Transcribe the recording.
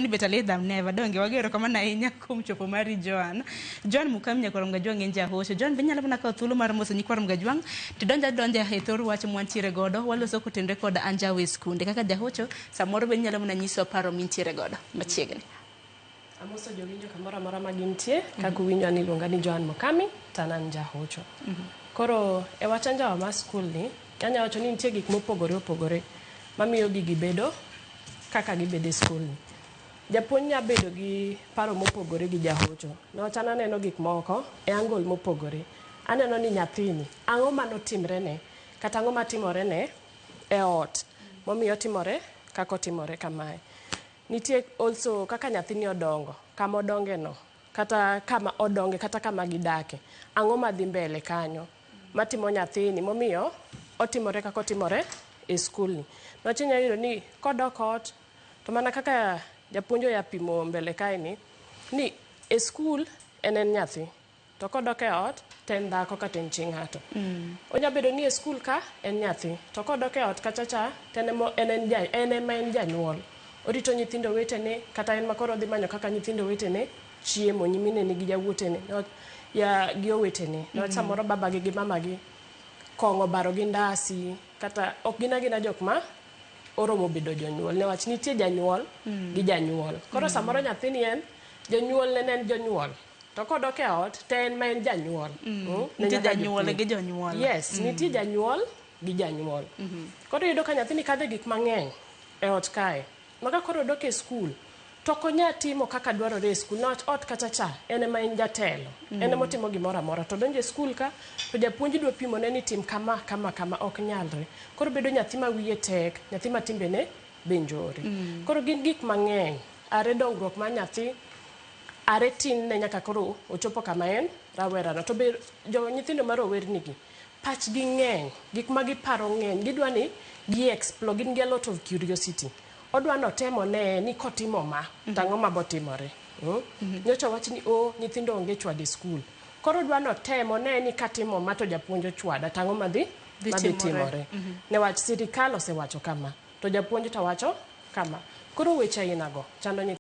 ni better late than never. Donge wago erokamano ahinya kuom chopo mari Joan. Joan Mukami nyakwar Mgajwang' en jahocho. Joan be inyalo mana kawo thuolo mar moso nyikwar Mgajwang' to donja donja e thor wach mwantiere godo waloso kotenre kod anjawo e skunde. Kaka jahocho samoro be inyalo mana nyisowa paro mintiere godo machiegni. Amoso jowinjo kamoro amora ma gintie, kaka uwinjo an iluonga ni Joan Mokami to an an jahocho. Koro e wach anjawa mar skul ni, anya wacho ni nitie gik mopogore opogore mamiyo gigi bedo kaka gibedo e skul ni. Japuonj nya bedo gi paro mopogore gi jahocho. Niwach an aneno gik moko e angle mopogore. Aneno ni nyathini, ang'o manotimre ne, kata ang'o matimore ne e ot momiyo otimore kaka otimore kamae. Nitie also kaka nyathini odongo, kama odonge no, kata kama odonge, kata kama gidake. Ang'o madhi mbele kanyo matimo nyathini momiyo otimore kaka otimore e skul ni. Niwach inya yudo ni kodok ot, to mana kaka japuonj oya pimo mbele kae ni, ni e skul en en nyathi. To kodok e ot, to en dhako kata en chi ng'ato. Onya bedo ni e skul ka en nyathi, to kodok e ot kacha cha to en ema en en ja en ema en janyuol. Orito nyithindo wetene kata en ma koro odhi manyo kaka nyithindo wetene chiemo, nyiminene gi jawuotene ya gi owetene. Niwach samoro babagi gi mamagi kong'o obaro gi ndasi kata ok gin agina jok ma oromo bedo jonyuol niwach nitie janyuol gi janyuol. Koro samoro nyathini en jonyuolne ne en jonyuol. To kodok e ot to en ma en janyuol. Ne Nitie nyaka janyuol jopuonj. gi jonyuol. Yes, nitie janyuol gi janyuol. Koro iyudo ka nyathini kadho e gik mang'eny e ot kae. Ma ka koro odok e skul, to ok onya timo kaka dwarore e skul. Niwach ot kacha cha, en ema en jatelo. En ema otimo gimoro amora. To odonjo e skul ka, to japuonj dwa pimone ni tim kama, kama, kama. Ok nyalre. Koro bedo nyathi ma wiye tek, nyathi ma timbene be njore. Koro gin gik mang'eny. Are dongruok mar nyathi, are tin ne nyaka koro ochopo kama en rawera no. To be jo nyithindo ma rowerni gi, pachgi ng'eny, gik ma giparo ng'eny. Gidwa ni gi explore, gin gi a lot of curiosity. Odwa ni otem one ni kotimo ma, to ang'o mabotimore. Nyocha owach ni oh, nyithindo onge chwad e skul. Koro odwa ni otem one ni katimo ma to japuonj ochwada, to ang'o madhi Dhi madhi timore. timore. Newach sirikal osewacho kama, to japuonj to wacho kama. Koro weche aina go chando nyithindo.